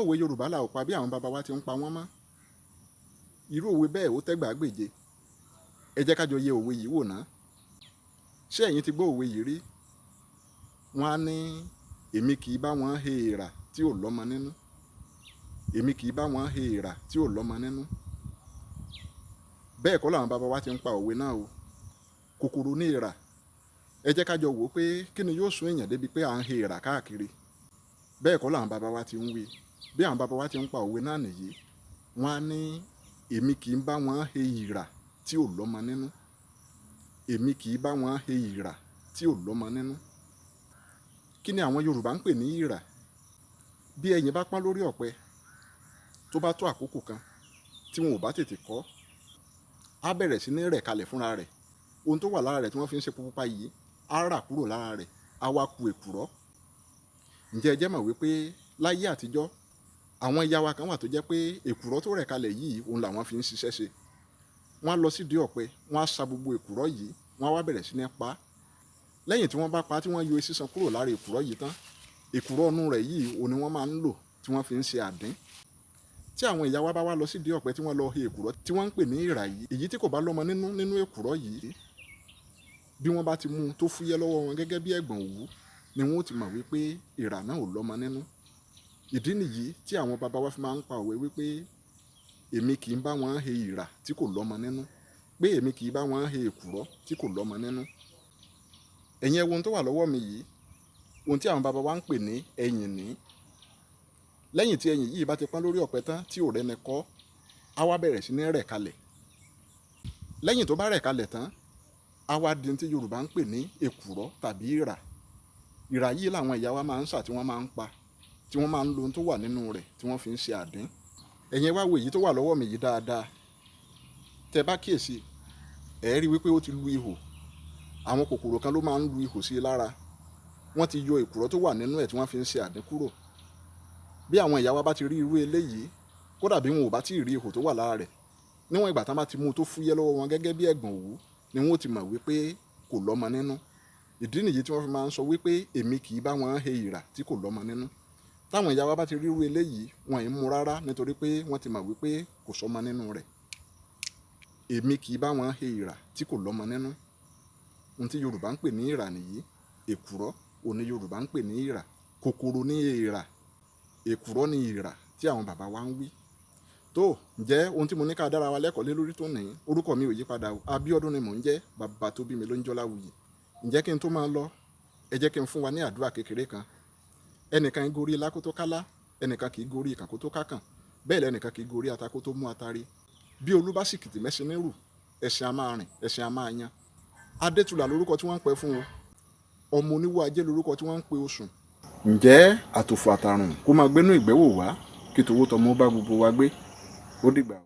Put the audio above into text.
Òwe Yorùbá la ò pa bí àwọn baba wa ti ń pa wọ́n mọ́. Irú òwe bẹ́ẹ̀ ó tẹ́gbàágbèje. Ẹ jẹ́ ká jọ yẹ òwe yìí wò ná. Ṣé ẹ̀yin ti gbọ́ òwe yìí rí? Wọ́n á ní èmi kì í bá wọn he èèrà tí ò lọ́mọ nínú. Èmi kì í bá wọn he èèrà tí ò lọ́mọ nínú. Bẹ́ẹ̀ kọ́ làwọn baba wa ti ń pa òwe náà o. Kòkòrò ní èèrà. Ẹ jẹ́ ká jọ wò ó pé kí ni yóò sún èèyàn débi pé à ń he èèrà káàkiri. Bẹ́ẹ̀ kọ́ làwọn baba wa ti ń wí. Bí àwọn baba wa ti ń pa òwe náà nìyí. Wọ́n á ní èmi kì í bá wọn he ìrà tí ò lọ́mọ nínú. Èmi kì í bá wọn he ìrà tí ò lọ́mọ nínú. Kí ni àwọn Yorùbá ń pè ní ìrà? Bí ẹyìn bá pọ́n lórí ọ̀pẹ, tó bá tó àkókò kan tí wọn ò bá tètè kọ́, á bẹ̀rẹ̀ sí ní rẹ̀ kalẹ̀ fúnra rẹ̀. Ohun tó wà lára rẹ̀ tí wọ́n fi ń ṣe pupa yìí á rà kúrò lára rẹ̀, á wá ku èkùrọ́. Ǹjẹ́ ẹ jẹ́ mọ̀ wípé láyé àtijọ́ àwọn ìyá wa kan wà tó jẹ́ pé èkùrọ́ tó rẹ̀ kalẹ̀ yìí òun làwọn fi ń ṣiṣẹ́ ṣe. Wọ́n á lọ sídìí ọ̀pẹ, wọ́n á sa gbogbo èkùrọ́ yìí, wọ́n á wá bẹ̀rẹ̀ sí ní pa á. Lẹ́yìn tí wọ́n bá pa á tí wọ́n yọ sísan kúrò lára èkùrọ́ yìí tán, èkùrọ́ inú rẹ̀ yìí òun ni wọ́n máa ń lò tí wọ́n fi ń ṣe àdín. Tí àwọn ìyá wa bá wá lọ sídìí ọ̀pẹ tí wọ́n lọ he èkùrọ́ tí wọ́n ń pè ní ìrà yìí, èyí tí kò bá lọ́mọ nínú nínú èkùrọ́ yìí, bí wọ́n bá ti mú un tó fúyẹ́ lọ́wọ́ wọn gẹ́gẹ́ bí ẹ̀gbọ̀n òwú ni wọ́n ó ti mọ̀ wípé ìrà náà ò lọ́mọ nínú. Ìdí nìyí tí àwọn baba wa fi máa ń pa òwe wípé èmi kì í bá wọn he ìrà tí kò lọ́mọ nínú, pé èmi kì í bá wọn he èkùrọ́ tí kò lọ́mọ nínú. Ẹ̀yin ẹ wo ohun tó wà lọ́wọ́ mi yìí, ohun tí àwọn baba wa ń pè ní ẹyìn ní. Lẹ́yìn tí ẹyìn yìí bá ti pọ́n lórí ọ̀pẹ tán tí ò rẹ́ni kọ́, á wá bẹ̀rẹ̀ sí ní rẹ̀ kalẹ̀. Lẹ́yìn tó bá rẹ̀ kalẹ̀ tán, á wá di ohun tí Yorùbá ń pè ní èkùrọ́ tàbí ìrà. Ìrà yìí làwọn ìyá wa máa ń sà tí wọ́n máa ń pa, tí wọ́n máa ń lo ohun tó wà nínú rẹ̀ tí wọ́n fi ń ṣe àdín. Ẹ̀yin ẹ wá wo èyí tó wà lọ́wọ́ mi yìí dáadáa. Tẹ bá kíyèsi, ẹ rí wípé ó ti lu ihò. Àwọn kòkòrò kan ló máa ń lu ihò sí i lára. Wọ́n ti yọ èkùrọ́ tó wà nínú ẹ̀ tí wọ́n fi ń ṣe àdín kúrò. Bí àwọn ìyá wa bá ti rí irú eléyìí, kódà bí wọn ò bá tí ì rí ihò tó wà lára rẹ̀, níwọ̀n ìgbà tí wọ́n bá ti mú un tó fúyẹ́ lọ́wọ́ wọn gẹ́gẹ́ bí ẹ̀gbọ̀n òwú ni wọ́n ó ti mọ̀ wípé kò lọ́mọ nínú. Ìdí nìyí tí wọ́n fi máa ń sọ wípé èmi kì í bá wọn he ìrà tí kò lọ́mọ nínú. Táwọn ìyá wa bá ti rí irú eléyìí, wọn ì mú rárá nítorí pé wọ́n ti mọ̀ wípé kò sọ́mọ nínú rẹ̀. Èmi kì í bá wọn he ìrà tí kò lọ́mọ nínú. Ohun tí Yorùbá ń pè ní ìrà nìyí. Èkùrọ́ òun ni Yorùbá ń pè ní ìrà. Kòkòrò ní èèrà. Èkùrọ́ ní ìrà tí àwọn baba wa ń wí. Tó, ǹjẹ́ ohun tí mo ní ká dára wa lẹ́kọ̀ọ́ lé lórí tó ní, orúkọ mi ò yípadà o. Abíọ́dún ni mò ń jẹ́, bàbá tó bí mi ló ń jẹ́ Ọláwuyì. Ǹjẹ́ kí n tó máa lọ, ẹ jẹ́ kí n fún wa ní àdúrà kékeré kan. Ẹnìkan ń gorí ilá kó tó kálá, ẹnìkan kì í gorí ìkàn kó tó kákàn, bẹ́ẹ̀ lẹ́nìkan kì í gorí ata kó tó mú atare. Bí olú bá sì kìtì mẹ́ṣin nírù, ẹṣin a máa rìn, ẹṣin a máa yan. Adétulà lorúkọ tí wọ́n ń pẹ́ fún o. Ọmọ oníwó ajé lorúkọ tí wọ́n ń pe osùn. Ǹjẹ́ àtòfò àtàrùn kó máa gbénú ìgbẹ́wò wá kí towó tọmọ bá gbogbo wa gbé. Ó dìgbà.